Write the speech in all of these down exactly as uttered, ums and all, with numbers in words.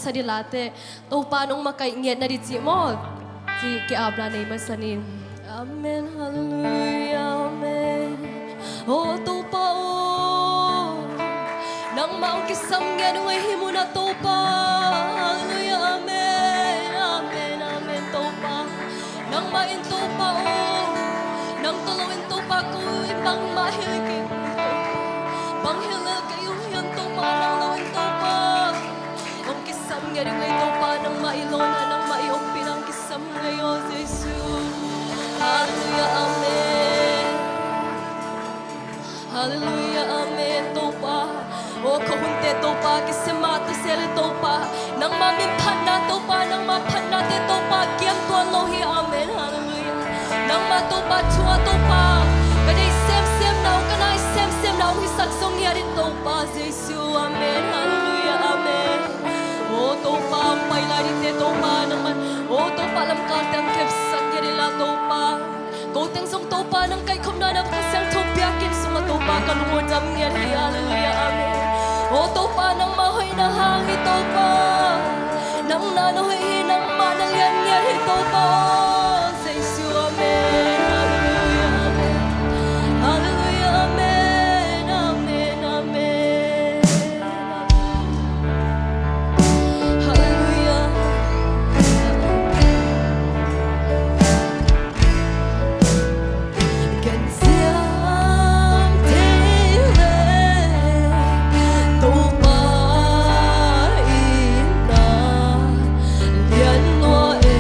sa dih late, Topa nong makaih ngiat na dih cih maw? Cih ki-apna nei masa ni. Amen, halleluia, amen. O Topa aw, nangmah hong kisam ngiat uh ei hih munah Topa. Halleluia, amen, amen, amen, Topa. Nangmah in Topa aw, nang tawh lo in Topa ko in bangmah hih kei, bang hih lel kei uh hiam Topa, nang lo in Topa. Hong kisam ngiat uh ei Topa, nangmah i lawna, nangmah i ompihna hong kisam ngiat uh ei aw Jesu. Halleluia, amen. Halleluia, amen, Topa. O, ka hunte Topa, kisem mah ta se le Topa. Nangmah min phatna Topa, nangmah phatnate Topa, kiam tuan lo hi, amen, halleluia. Nangmah Topa thu ah Topa, ka deih semsem na uh, ka nai semsem na uh hisak zong hiat in Topa Jesu, amen, halleluia, amen. O Topa, hong pai lai dingte Topa, nangmah, o Topa, lamkal teng kepsak ngiat in la Topa. Ko teng zong Topa nang kaikhopna na Kha Siangtho biakinn sungah Topa ka lung uh dam ngiat hi, halleluia, amen. O Topa nangmah hoihna hang hi Topa. Nang na na hoih hi, nangmah na lian ngiat hi Topa. Jesu, amen. Halleluia, amen. Halleluia, amen. Amen, amen, amen. Halleluia. Ken siam thei le Topa in na lian lua e.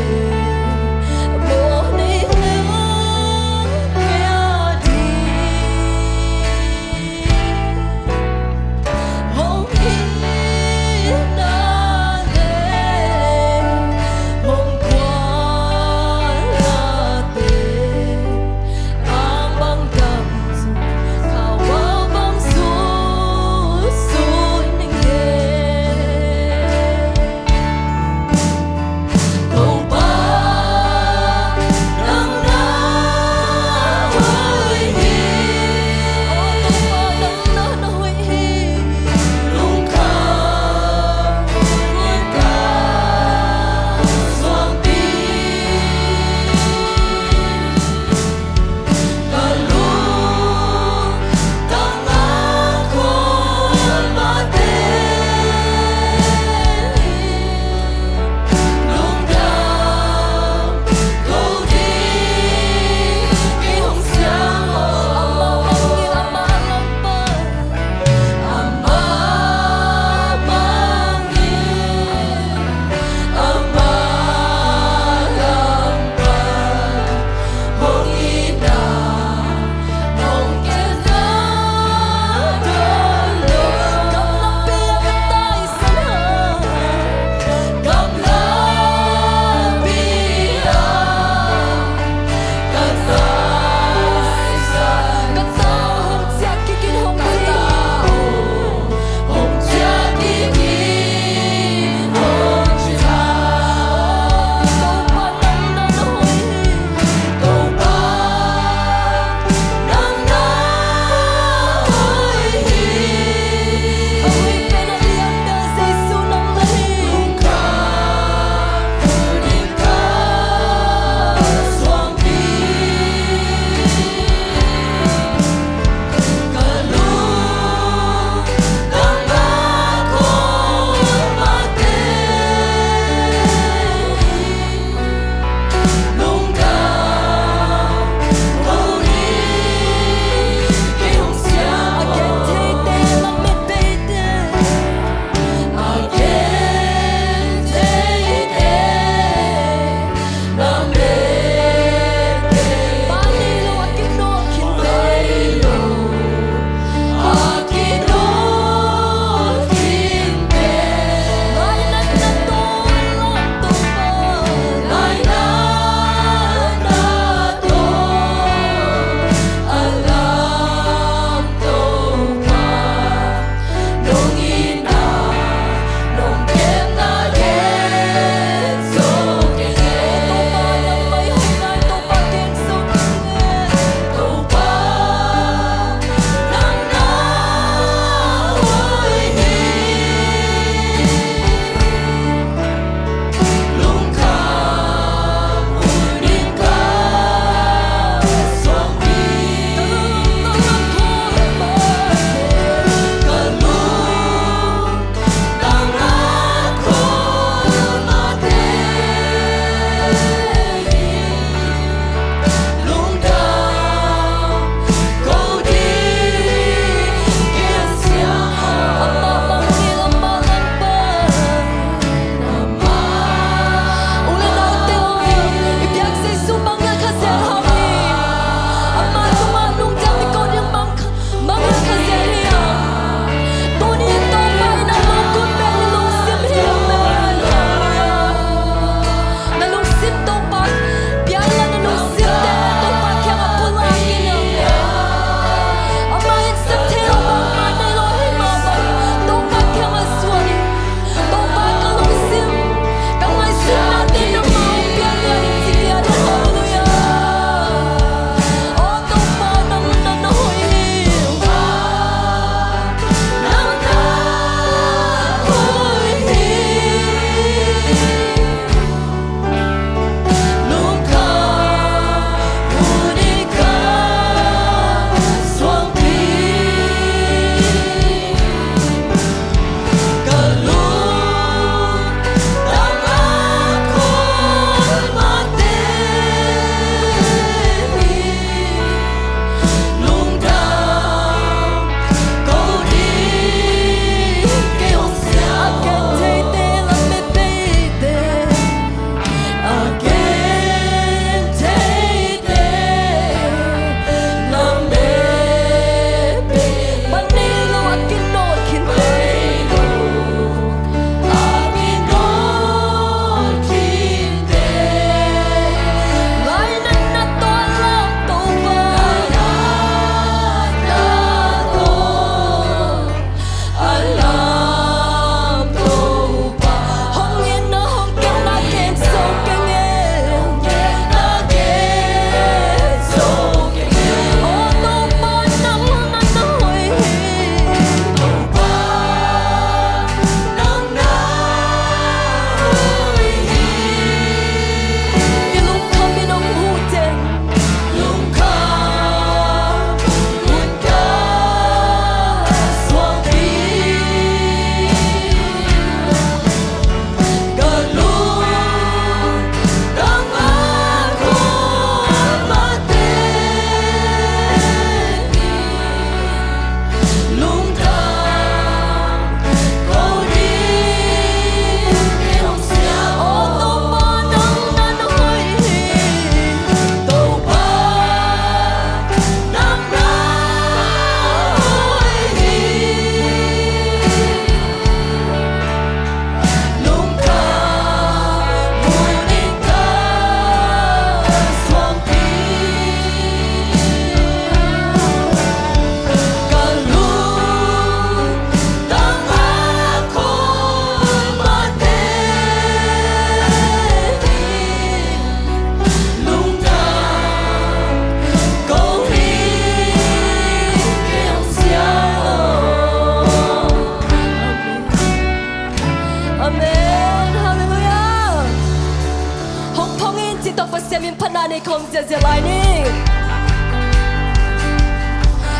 min phatna nei khawm ziahziah lai ni.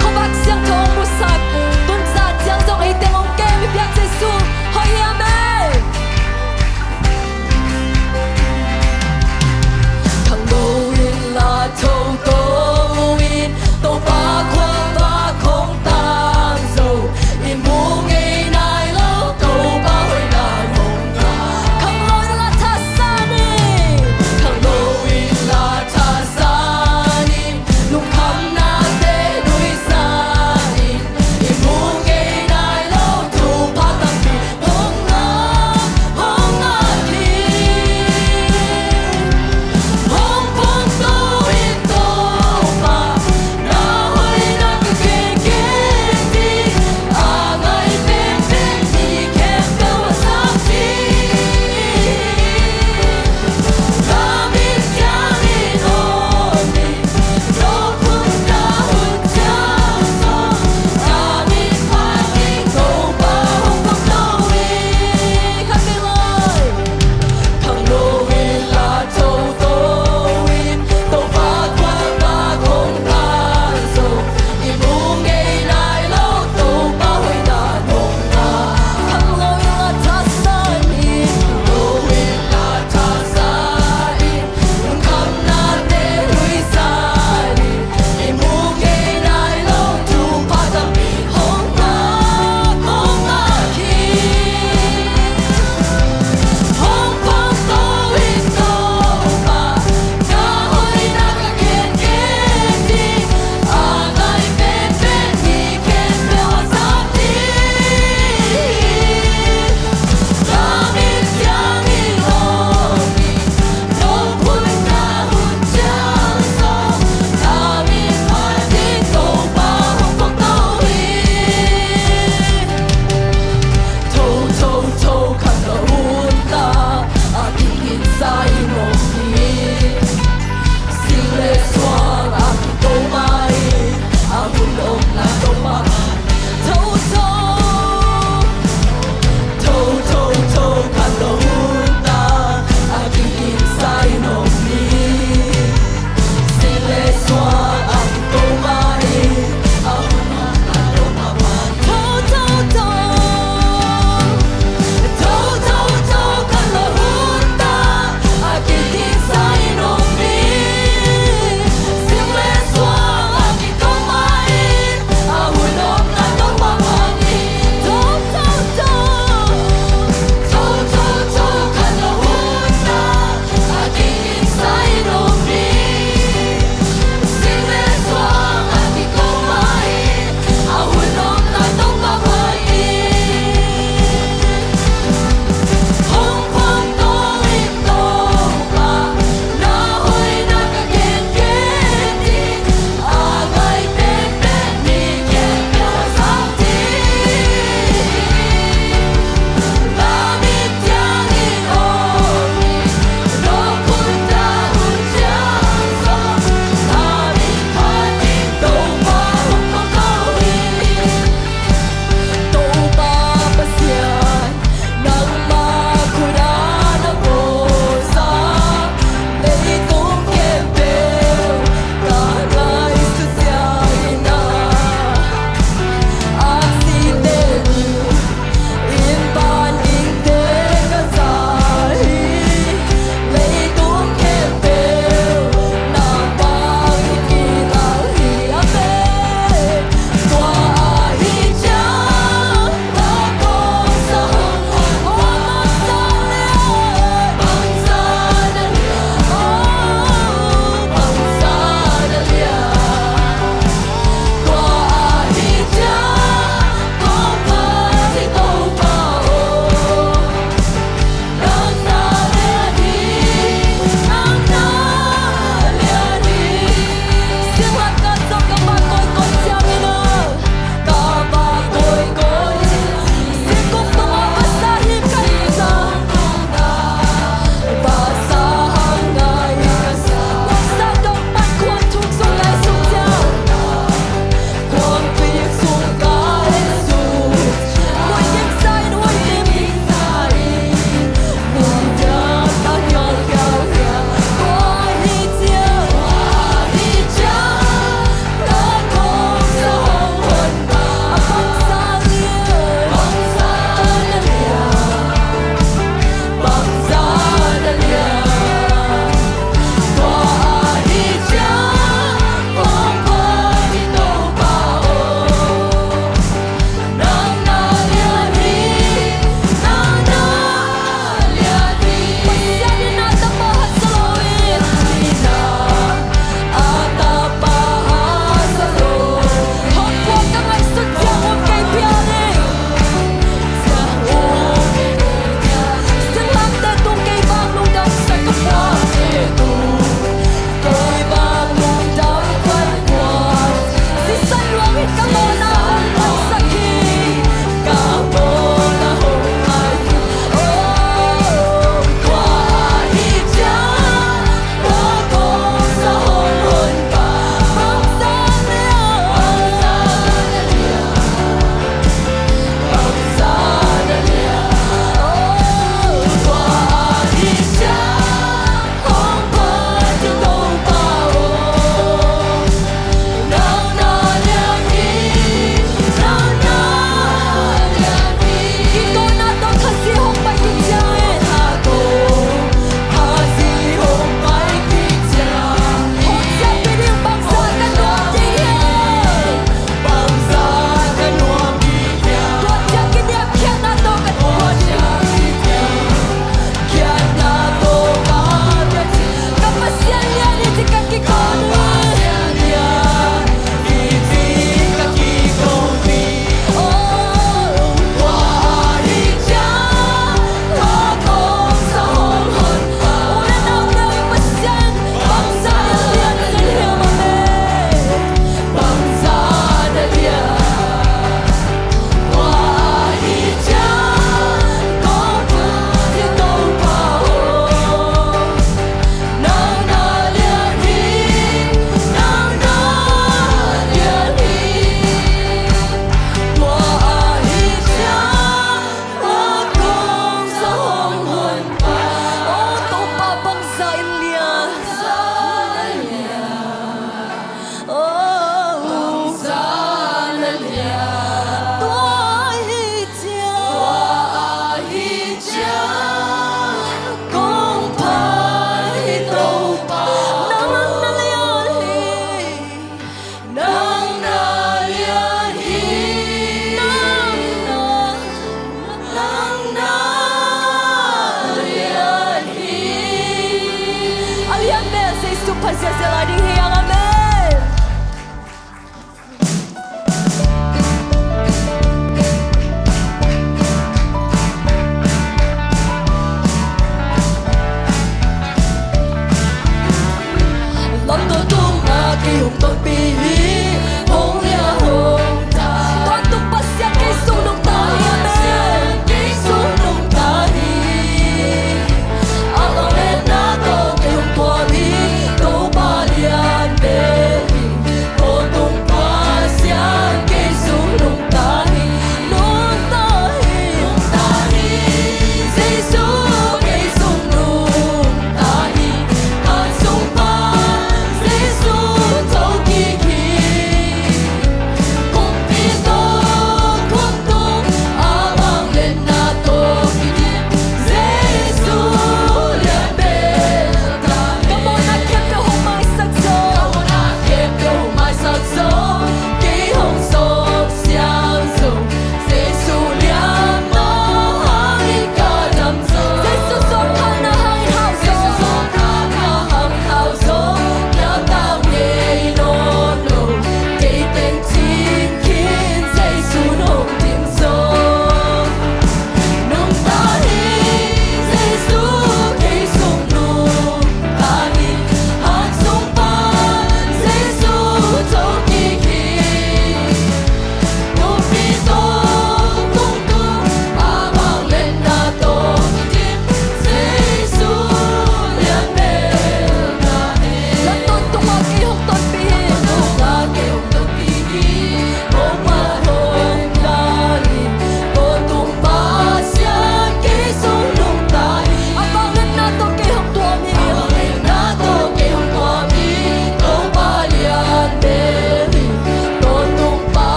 Khuavak siangtho hong musak, tunza ciang zong ei teng hong kem i biak Jesu. Hoih hiam e? Khangno in la thotho in Topa khuavak hong tang zo. I mu ngei nai lo Topa hoihna hong ngah. Khangno in la thasan in, khangno in la thasan in, lungkhamnate nuihsan in, i mu ngei nai lo thupha tampi hong ngah.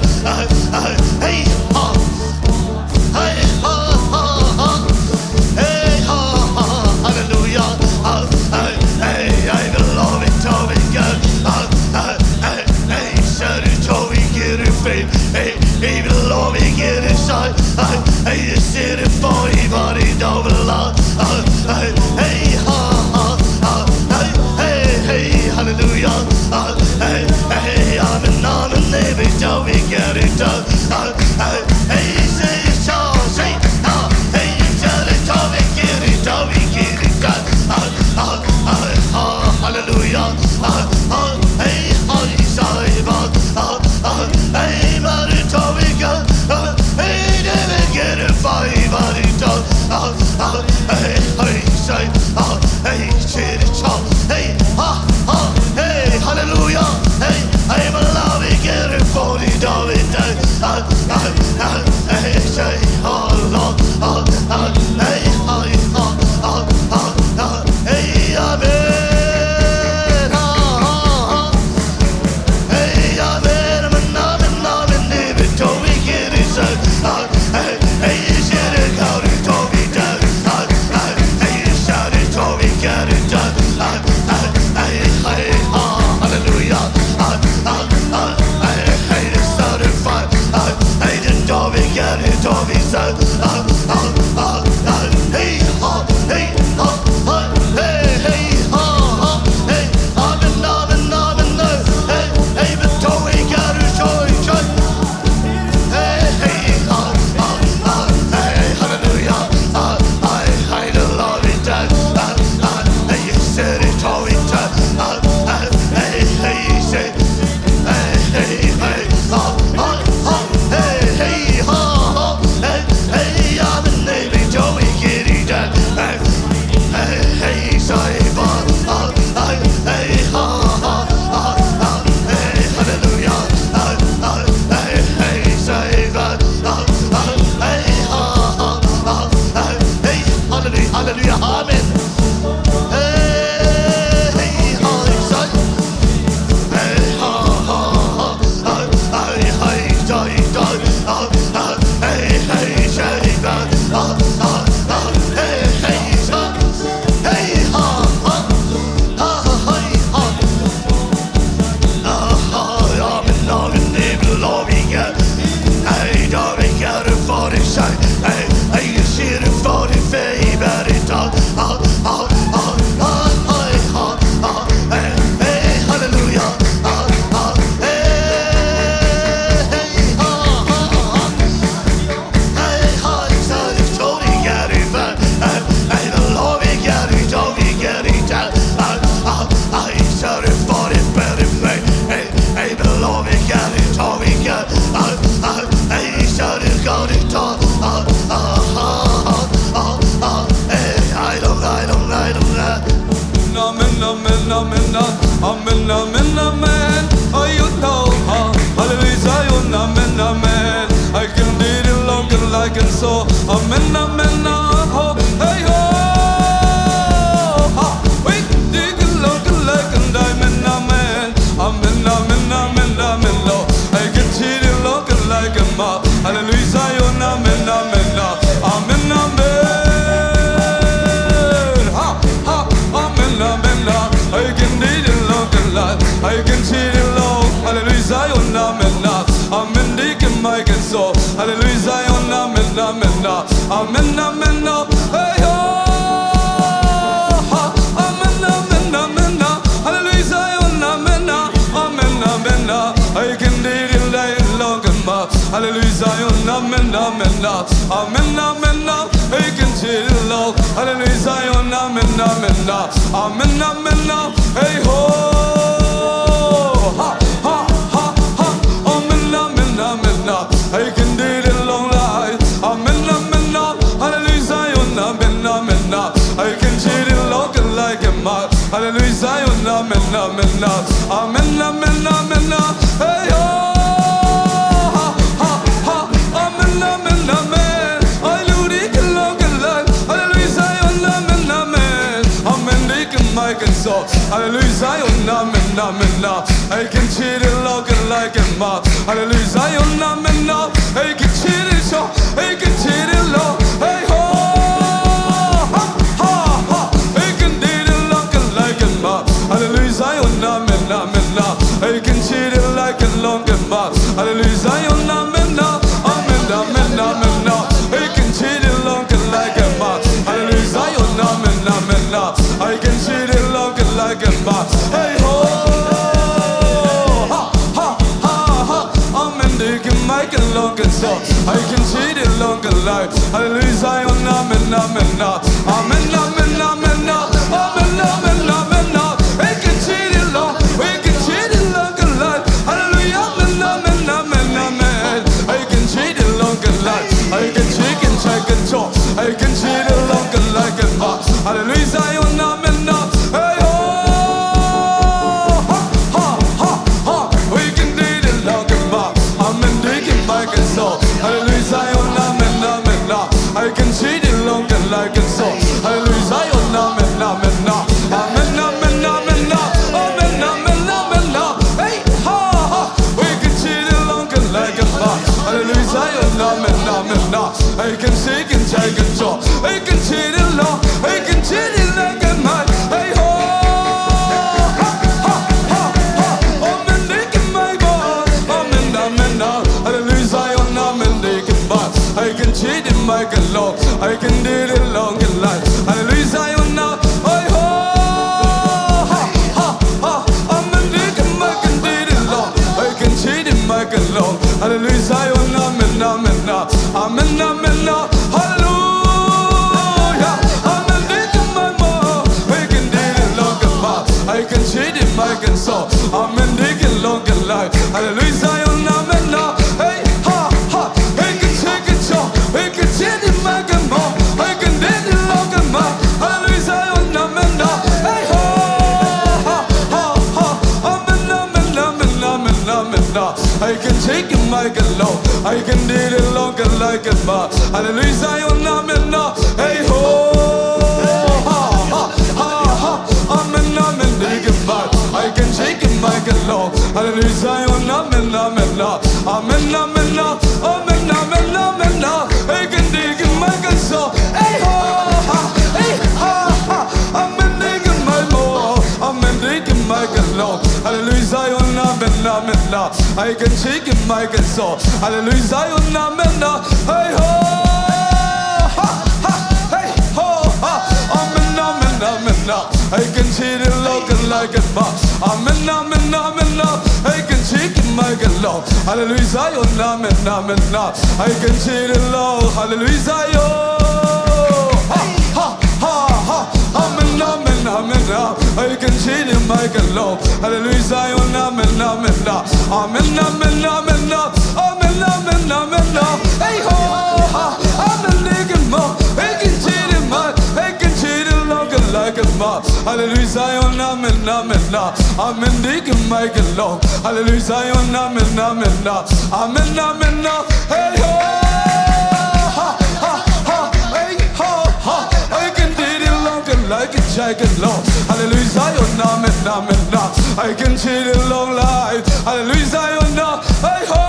Hey, ha. Hey, ha, ha, ha. Hey, ha, ha, hallelujah. Hey, hey, hey, glory to be God. Hey, hey, hey, shout it, Joey, get it, faith. Hey, hey, glory, get it, shine. Hey, hey, you said it for anybody, don't belong. Hey, hey, ha, ha, ha. Hey, hey, hey, hallelujah. Hey, hey, I'm an, I'm an, every time we get it done. Hey, hey, say it, y'all, say it, uh, hey, you tell it, don't be kidding, don't be kidding, God. Uh, uh, uh, uh, hallelujah. Uh, uh, hey, uh, you say, uh, uh, uh, hey, but it's all we got. Uh, hey, never get it, fight, but it's all, uh, uh, hey, hey, say, uh, hey, shit, it's all, hey, uh, uh, hey, hallelujah. Hey, hey, my love, we get it, forty dollars, uh, uh, uh, uh, hey, say, oh, Lord, uh, uh, hey, oh, oh, oh, oh, oh, hey, amen. Uh, uh, uh. Hey, amen, amen, amen, amen, amen, don't we get it, say, uh, hey, hey, you should have got it, don't be done, uh, uh, hey, you should have, don't we get it done, uh, uh, hey, hey, uh, hallelujah, uh, uh, uh, hey, hey, the Son of Fire, uh, hey, the don't we get it, don't be done, uh, uh, uh, uh, hey, uh, hey, uh, uh, hey, hey, uh, uh, hey, amen, amen, amen, uh, hey, hey, the don't we get it, joy, joy. Hey, hey, uh, uh, uh, hey, hallelujah. Uh, hey, hey, the Lord is dead. Uh, uh, hey, you said it all in time. Uh, uh, hey, hey, say, hey, hey, hey, uh, uh, uh, hey, hey, uh, uh, hey, hey, I'm a neighbor, Joey, kitty, dead. Hey, hey, hey, say, uh, uh, hey, hey, uh, uh, uh, uh, hey, hallelujah. Uh, uh, hey, hey, say, uh, Hallelujah, hallelujah, amen. Hey, hey, hey, say, hey, ha, ha, ha, hey, hey, say, say, ah, ah, hey, hey, say, ah, ah, ah, hey, hey, say, hey, ha, ha, ha, ha, hey, ha. Amen, amen, amen, amen, amen, amen, amen. Ay, oh, oh, oh. Hallelujah, Zion, amen, amen. Ay, ken dih dih lawng ken lai ken sawm. Amen, amen, ah, oh. Hey, oh, ha. Hey, dih ken lawng ken lai ken dai, amen, amen. Amen, amen, amen, amen, Lord. Ay, ken dih dih lawng ken lai ken ma. Hallelujah, Zion, amen, amen, ah. Amen, amen. Ha, ha, amen, amen, ah. Ay, ken dih dih lawng ken lai. Ay, ken dih dih lawng. Hallelujah, Zion, amen, ah. Amen, dih ken mai ken sawm. Hallelujah, Zion, amen, amen, ah. Amen, amen, ah. Hey, oh. Ha, amen, amen, amen, ah. Hallelujah, Zion, amen, ah. Amen, amen, ah. Ay, ken dih dih lai lawng ken ma. Hallelujah, Zion, amen, amen, ah. Amen, amen, ah. Hey, ken dih dih lawng. Hallelujah, Zion, amen, amen, ah. Amen, amen, ah. Hey, ho. Ha, ha, ha, ha. Amen, amen, amen, ah. Hey, ken dih dih lawng lai. Amen, amen, ah. Hallelujah, Zion, amen, amen, ah. Hey, ken dih dih lawng ken lai ken ma. Hallelujah, Zion, amen, amen, ah. Amen, amen, amen, ah. Hey, oh. Ha, ha, ha. Amen, amen, amen. Ay, lu dih ken lawng ken lai. Hallelujah, Zion, amen, amen. Amen, dih ken mai ken sawm. Hallelujah, Zion, amen, amen, ah. Hey, can see the love and like and mark. Hallelujah, Zion, amen, now. Hey, can see the show. Hey, can see the love. Hey, ho. Ha, ha, ha. Hey, can see the love and like and mark. Hallelujah, Zion, amen, amen, now. Hey, can see the like and long and mark. Hallelujah, Zion, amen, now. Amen, amen, amen, now. Hey, can see the long and like and mark. Hallelujah, Zion, amen, amen, now. I can see the long and like and mark. Hey, ho. Ha, ha, ha, ha. Amen, they can make a long and so. I can see the long and life. Hallelujah, Zion, amen, amen, now. Amen, amen, amen, now. Amen, amen, amen, now. I can see the long, we can see the long and life. Hallelujah, amen, amen, amen, amen. I can see the long and life. I can see, can shake and talk. I can see the long and like and mark. Hallelujah, Zion, amen, now. Hey, ho. Ha, ha, ha, ha. We can do the long and mark. Amen, they can make and so. Hallelujah, Zion, amen, amen, now. I can see the long and like and so. Hallelujah, Zion, amen, amen, now. Amen, amen, amen, now. Amen, amen, amen, now. Hey, ha, ha. We can see the long and like and mark. Hallelujah, Zion, amen, amen, now. I can see, can shake and talk. I can see the long, I can see the long and mark. Hey, ho. Ha, ha, ha, ha. Amen, they can make more. Amen, amen, now. Hallelujah, Zion, amen, they can mark. I can see the mic and long. I can do the long and life. Hallelujah, Zion, now. Hey, ho. Ha, ha, ha. Amen, they can make and do the long. I can see the mic and long. Hallelujah, Zion, amen, amen, now. Amen, amen, now. Hallelujah. Amen, they can make more. I can do the long and mark. I can see the mic and so. Amen, they can long and life. Hallelujah, Zion, amen, now. Hey, ha, ha. Hey, can shake it, show. Hey, can see the mic and more. I can do the long and mark. Hallelujah, Zion, amen, now. Hey, ho, ha, ha, ha. Amen, amen, amen, amen, amen, now. I can take it, make it long. I can do the long and like it, but hallelujah, Zion, amen, now. Hey, ho, ha, ha, ha, ha. Amen, amen, take it back. I can take it, make it long. Hallelujah, Zion, amen, amen, now. Amen, amen, now. Amen, amen, amen, now. I can take it, make it so. Hey, ho, ha, hey, ha, ha. Amen, take it, make more. Amen, take it, make it long. Hallelujah, Zion, amen, amen, now. I can shake it, make it so. Hallelujah, Zion, amen, now. Hey, ho, ha, ha, hey, ho, ha. Amen, amen, amen, now. I can see the long and like it, but amen, amen, amen, now. I can shake it, make it long. Hallelujah, Zion, amen, amen, now. I can see the long. Hallelujah, Zion. Ha, ha, ha, ha. Amen, amen, amen, now. I can see the mic and long. Hallelujah, Zion, amen, amen, now. Amen, amen, amen, now. Amen, amen, amen, now. Hey, ho, ha. Amen, they can mark. I can see the mic. I can see the long and like it, mark. Hallelujah, Zion, amen, amen, now. Amen, they can make it long. Hallelujah, Zion, amen, amen, now. Amen, amen, now. Hey, ho, ha, ha, ha, hey, ho, ha. I can see the long and like it, shake it long. Hallelujah, Zion, amen, amen, now. I can see the long life. Hallelujah, Zion, now. Hey, ho,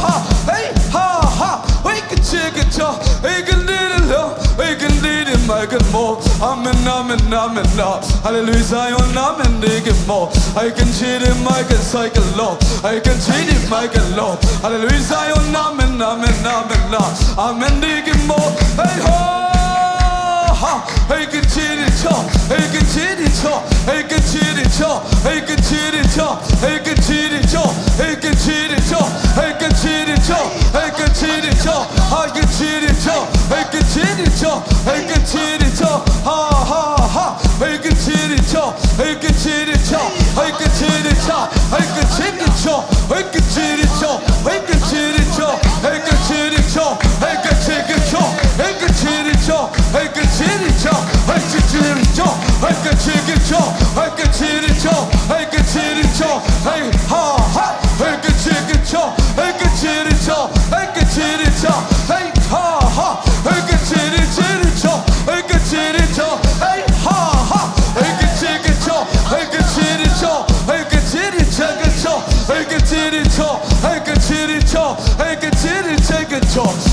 ha, hey, ha, ha. I can shake it, yo. I can see the long. I can see the mic and more. Amen, amen, amen, now. Hallelujah, Zion, amen, they can more. I can see the mic and cycle long. I can see the mic and long. Hallelujah, Zion, amen, amen, amen, now. Amen, they can more. Hey, ho, ha. I can see the top. I can see the top. I can see the top. I can see the top. I can see the top. I can see the top. I can see the top. I can see the top. I can see the top. I can see the top. I can see the top. Ha, ha, ha. I can see the top. I can see the top. I can see the top. I can see the top. I can see the top. I can see the top. I can see the top. I can see the top. I can see the top. I can see the top. I can see the top. I can see the top. I can see the top. I can see the top. Hey, ha, ha. I can see the top. I can see the top.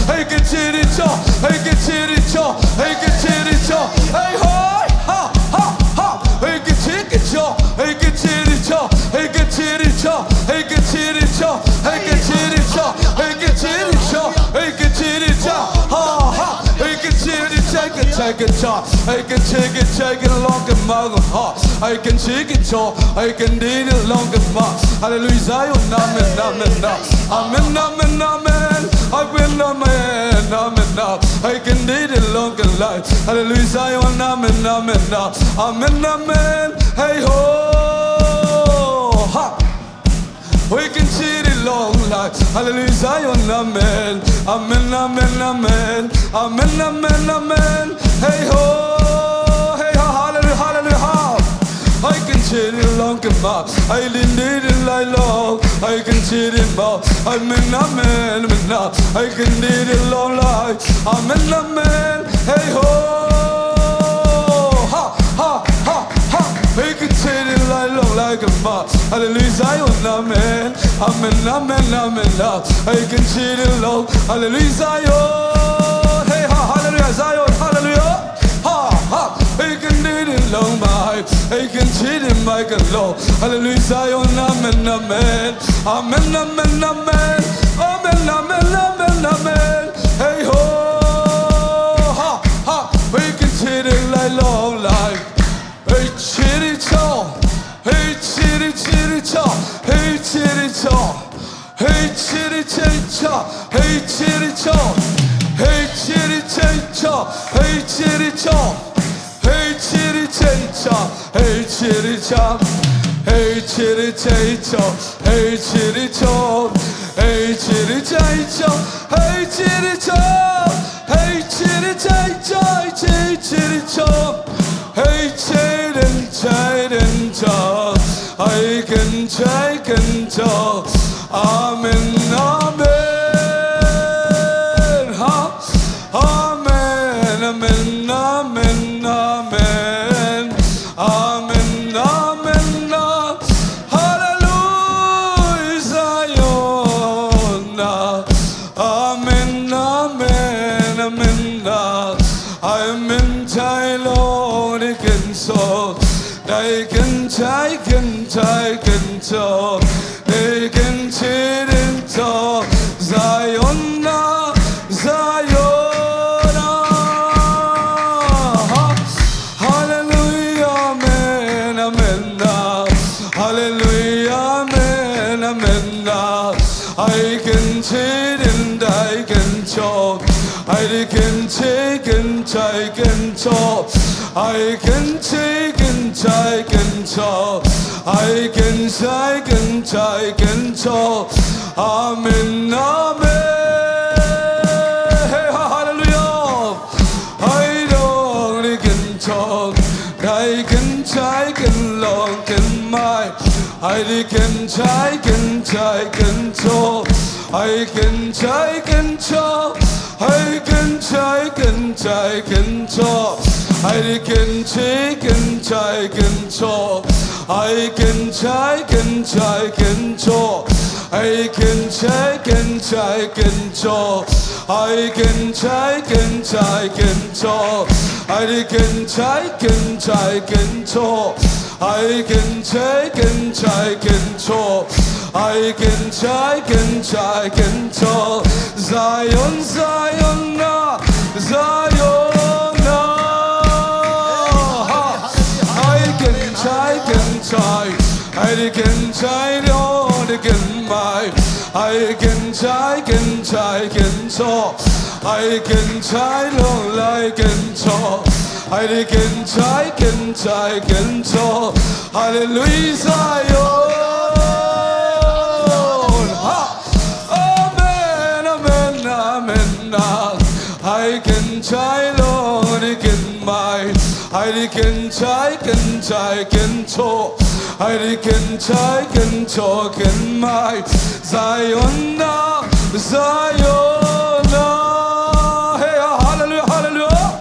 Hey, get chitty chop. Hey, get chitty chop. Hey, get chitty chop. Hey, ho, ha, ha, ha. Hey, get chitty chop. Hey, get chitty chop. Hey, get chitty chop. Hey, get chitty chop. Hey, get chitty chop. Hey, get chitty chop. Hey, get chitty chop. Ha, ha. Hey, get chitty chop. Hey, get chitty chop. Hey, get long and mug, ha. Hey, get chitty chop. Hey, get diddy long and mug. Hallelujah, Zion, amen, amen, amen. Amen, amen, amen. I will, amen, amen, amen. I can do the long life. Hallelujah, Zion, amen, amen, amen. Amen, amen. Hey ho, ha. We can see the long life. Hallelujah, Zion, amen. Amen, amen, amen. Amen, amen, amen. Hey ho, hey ho, hallelujah, hallelujah, ha. I can see the long come up. I didn't need it like long. I can see the mouth. I mean, amen, amen, now. I can need it long life. Amen, amen. Hey ho. Ha, ha, ha, ha. I can see the light long like a moth. Hallelujah, Zion, amen. Amen, amen, amen, now. I can see the long. Hallelujah, Zion. Hey, ha, hallelujah, Zion, hallelujah. Ha, ha, he can do the long by, he can see the mic and low. Hallelujah, Zion, amen, amen. Amen, amen, amen. Amen, amen, amen, amen. Hey ho, ha, ha, he can see the light long life. Hey, chitty chop. Hey, chitty, chitty chop. Hey, chitty chop. Hey, chitty, chitty chop. Hey, chitty chop. Hey, chitty, chitty chop. Hey, chitty chop. Hey, chitty, chitty chop. Hey, chitty chop. Hey, chitty, chitty chop. Hey, chitty chop. Hey, chitty, chitty chop. Hey, chitty chop. Hey, chitty, chitty chop. Hey, chitty, chitty chop. Hey, chitty, chitty chop. I can take and talk. Amen, amen. Ha. Amen, amen, amen, amen. Amen, amen, amen. Hallelujah, Zion. Amen, amen, amen. Amen, tai lo ni ken so. Dai ken tai ken tai ken so. Dai ken ti din so. Zion na, Zion na. Hallelujah, amen, amen na. Hallelujah, amen, amen na. I can see it and I can talk. I can take and I can talk. I can take and I can talk. I can take and I can talk. Amen, amen. Hey, ha-, hallelujah. I don't can talk. I can take and long can my. I can take and I can talk. I can take and talk. I can take and I can talk. I can take and I can talk. I can take and I can talk. I can take and I can talk. I can take and I can talk. I can take and I can talk. I can take and I can talk. I can take and I can talk. Zion, Zion, ah, Zion, ah. I can take and I, I can take on again my. I can take and I can talk. I can take long I can talk. I can take and I can talk. Hallelujah, Zion. Ha! Amen, amen, amen, ah. I can take long I can my. I can take and I can talk. I can take and talk in my. Zion na, Zion na. Hey, hallelujah, hallelujah.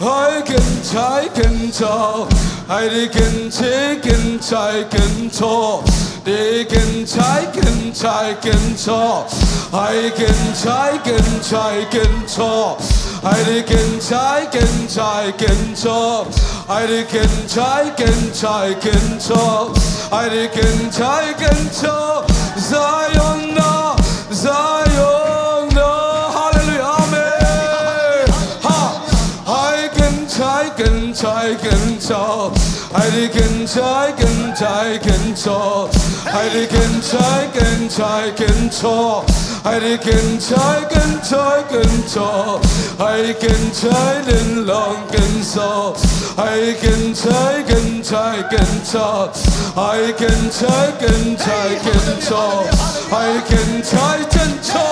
I can take and talk. I can take and I can talk. They can take and I can talk. Haikin, Chaikin, Chaikin, Cho. Haikin, Chaikin, Chaikin, Cho. Haikin, Chaikin, Chaikin, Cho. Haikin, Chaikin, Cho. Zion na, Zion na. Hallelujah. Amen. Ha. Haikin, Chaikin, Chaikin, Cho. Haikin, Chaikin, Chaikin, Cho. Haikin, Chaikin, Chaikin, Cho. Haikin, Chaikin, Chaikin, Cho. Haikin, Chaikin, Longkin, So. Haikin, Chaikin, Chaikin, Cho. Haikin, Chaikin, Chaikin, Cho. Haikin, Chaikin, Cho.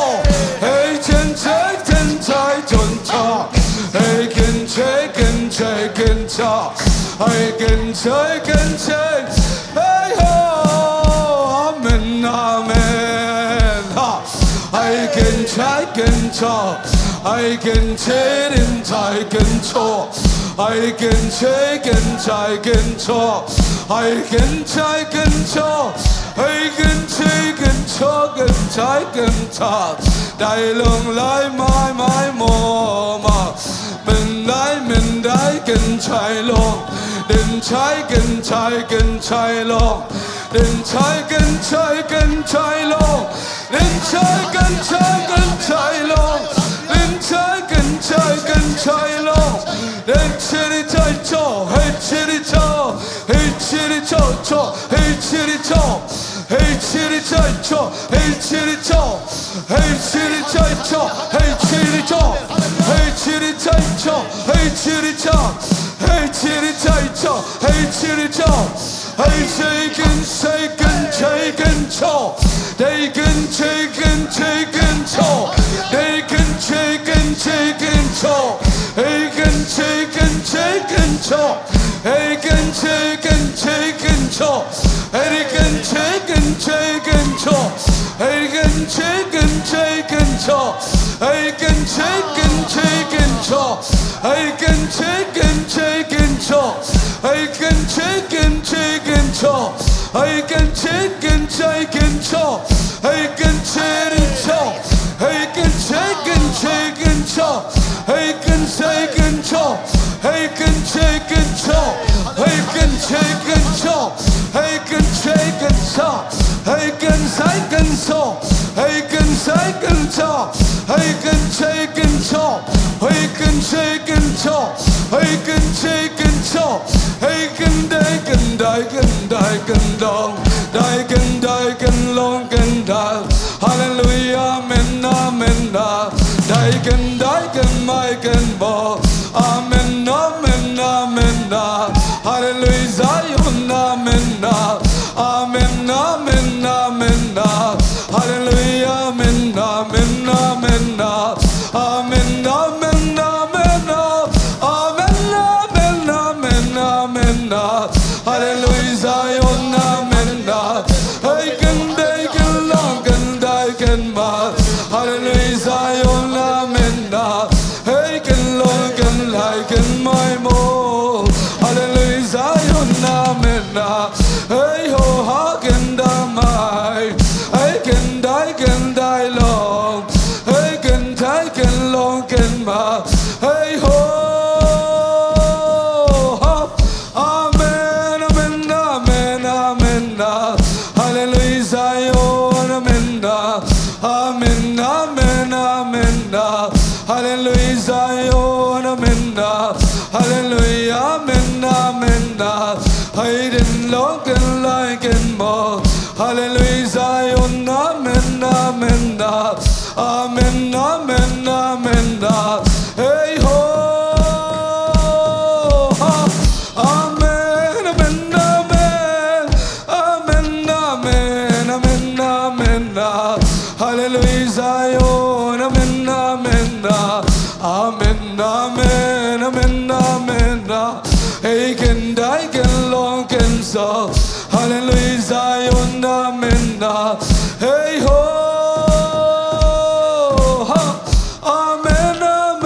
Haikin, Chaikin, Chaikin, Cho. Haikin, Chaikin, Chaikin, Cho. Haikin, Chaikin, Chaikin. Hey ho. Amen, amen. Ha. Haikin, Chaikin, Cho. Haikin, Chaikin, Chaikin, Cho. Haikin, Chaikin, Chaikin, Cho. Haikin, Chaikin, Cho. Haikin, Chaikin, Cho, kin, Chaikin, Cho. Dai long lai mai mai mo ma. Min dai, min dai, kin chai long. Din chai, kin chai, kin chai long. Din chai, kin chai, kin chai long. Din chai, kin chai, kin chai long. Din chai, kin chai, kin chai long. Din chiri chai cho, hey chiri cho, hey chiri cho cho, hey chiri cho, hey chiri chai cho, hey chiri cho, hey chiri chai cho, hey chiri cho, hey chiri chai cho, hey chiri cho, hey chiri chai cho, hey chiri cho. Hey, shaken, shaken, shaken, cho. Taken, shaken, shaken, cho. Taken, shaken, shaken, cho. Taken, shaken, shaken, cho. Taken, shaken, shaken, cho. Taken, shaken, shaken, cho. Taken, shaken, shaken, cho. Taken, shaken, shaken, cho. Taken, shaken, shaken, cho. Taken, shaken, shaken, cho. Taken, shaken, shaken, cho. Taken, shaken, cho. Taken, shaken, shaken, cho. Taken, shaken, cho. Taken, shaken, cho. Taken, shaken, cho. Taken, shaken, cho. Taken, shaken, cho. Taken, shaken, cho. Taken, shaken, cho. Taken, shaken, cho. Taken, shaken, cho. Taken, taken, taken, taken, long. Taken, taken, long, taken, taken. Hallelujah, amen, amen, ah. Taken, taken, my, taken, bo. Amen, amen, amen, ah. Hallelujah, Zion, amen, ah. Amen, amen, amen, ah. Hallelujah, amen, amen, amen, ah. Amen, amen, amen, ah. Amen, amen, amen, amen, ah. Hallelujah, Zion, amen, ah. Hey, ken, day, ken, long, ken, day, ken, ma. Hallelujah, Zion, amen, ah. Hey, ken, long, ken, lai, ken, mai, mo. Hallelujah, Zion, amen, ah. Hey ho, ha, ken, da, mai. Hey, ken, dai, ken, dai, long. Hey, ken, dai, ken, long, ken, ma. Hey ho, ha. Amen, amen, amen, amen, ah. Hallelujah, Zion, amen, ah. Amen, amen, amen, ah. Hallelujah, Zion, amen, ah. Hallelujah, amen, amen, ah. Hey, ken, long, ken, lai, ken, mo. Hallelujah, Zion, amen, amen, ah. Amen, amen, amen, ah. Hey ho. Ha. Amen, amen, amen. Amen, amen, amen, amen, ah. Hallelujah, Zion, amen, amen, ah. Amen, amen, amen, amen, ah. Hey, ken, dai, ken, long, ken, so. Hallelujah, Zion, amen, ah. Hey ho. Ha. Amen, amen.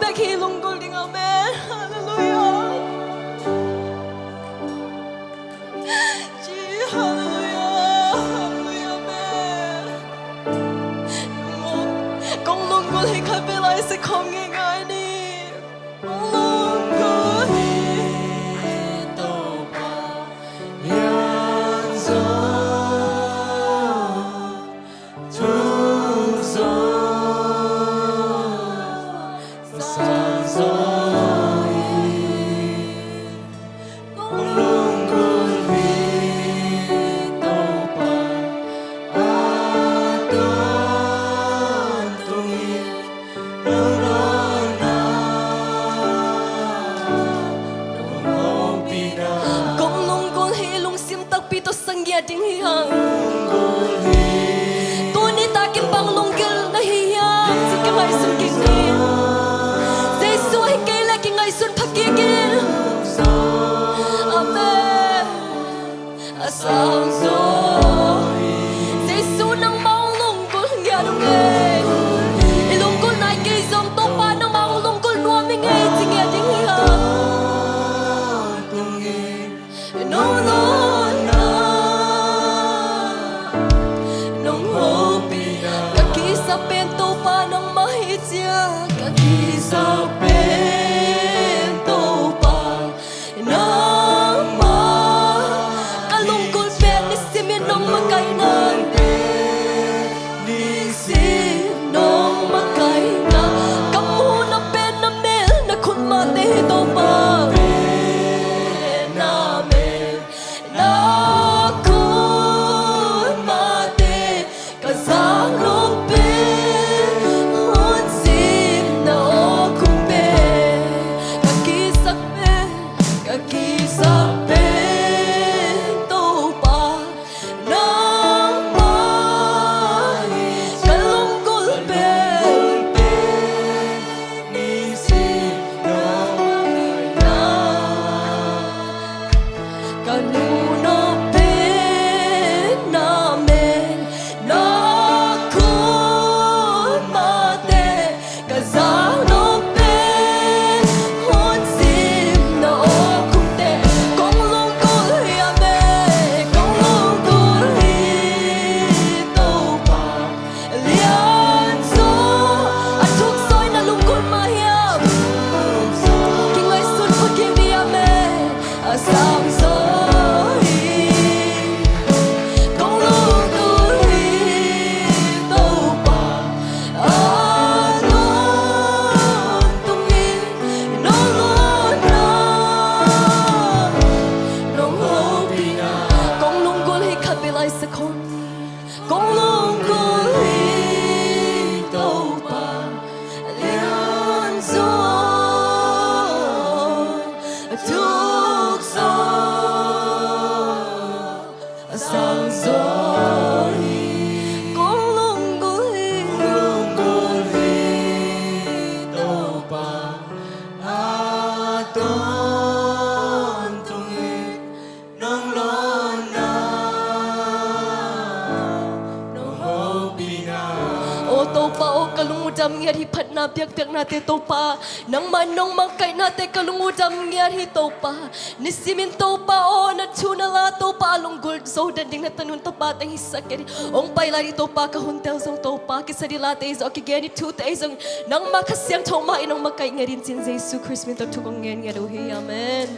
bek hi lunggulh ding, amen. Halleluiah. Ci, halleluiah, halleluiah, amen. Kong lunggulh hi khat bek lai sa khawm ngeingai ni. Kong lunggulh hi Topa lianzaw, thuzawh, sangzaw hi. Kong lunggulh hi Topa a tawntung hi. Nong lawnna, nong hopihna. Kong lunggulh hi, lungsim takpi tawh sa ngiat ding hi hang. Tuni takin bang lunggulh na hi hiam ci ka ngaihsun kik ni. Jesu ahi kei leh kingaihsun pha kik in. Amen. A sangzaw hi. Jesu nangmah hong lunggulh ngiat ung ei. I lunggulh nai kei zong Topa nangmah hong lunggulh nuam ing ei ci ngiat ding hi hang. Nong lawnna, nong hopihna. Ka kisa pen Topa nangmah hi ciang, ka kisa pen Topa nangmah. Ka lunggulh pen nisimin nong makaihna, nisimin nong makaihna. Ka muhna pen na mel na khutmahte hi Topa. Na mel na khutmahte ka zak nop pen hun sim na awk hong pen. Ka kisa pen, ka kisa pen Topa nangmah hi. Ka lunggulh pen nisimin nong makaihna. Ka muhna pen na mel na khutmahte, ka zak nop pen hun sim na awk hong pen. Kong lunggulh hi, amen. Kong lunggulh hi Topa lianzaw. A thukzaw in na lunggulh mah hiam? Kingaihsun pha kik ni, amen. A sangzaw hi. Kong lunggulh hi Topa a tawntung hi. Nong lawnna, nong hopihna. Kong lunggulh hi khat bek lai sa khawm. Kong lunggulh hi Topa lianzaw, a thukzaw, a sangzaw hi. Kong lunggulh hi, lunggulh hi Topa a tawntung hi. Nong lawnna, nong hopihna. O Topa aw, ka lung uh dam ngiat hi. Phatna biakpiaknate Topa, nangmah nong mangkaihnate ka lung uh dam ngiat hi Topa. Nisimin Topa aw, na thu na la Topa a lunggulh zo den ding na tanun tapa teng hisak ngiat hi. Hong pai lai ding Topa, ka hunte uh zong Topa, kisa ding late uh zong, a kigen ding thute uh zong nangmah Kha Siangtho mah in hong makaih ngiat in ci-in Jesu Khrist min tawh thu kong ngen ngiat uh hi. Amen.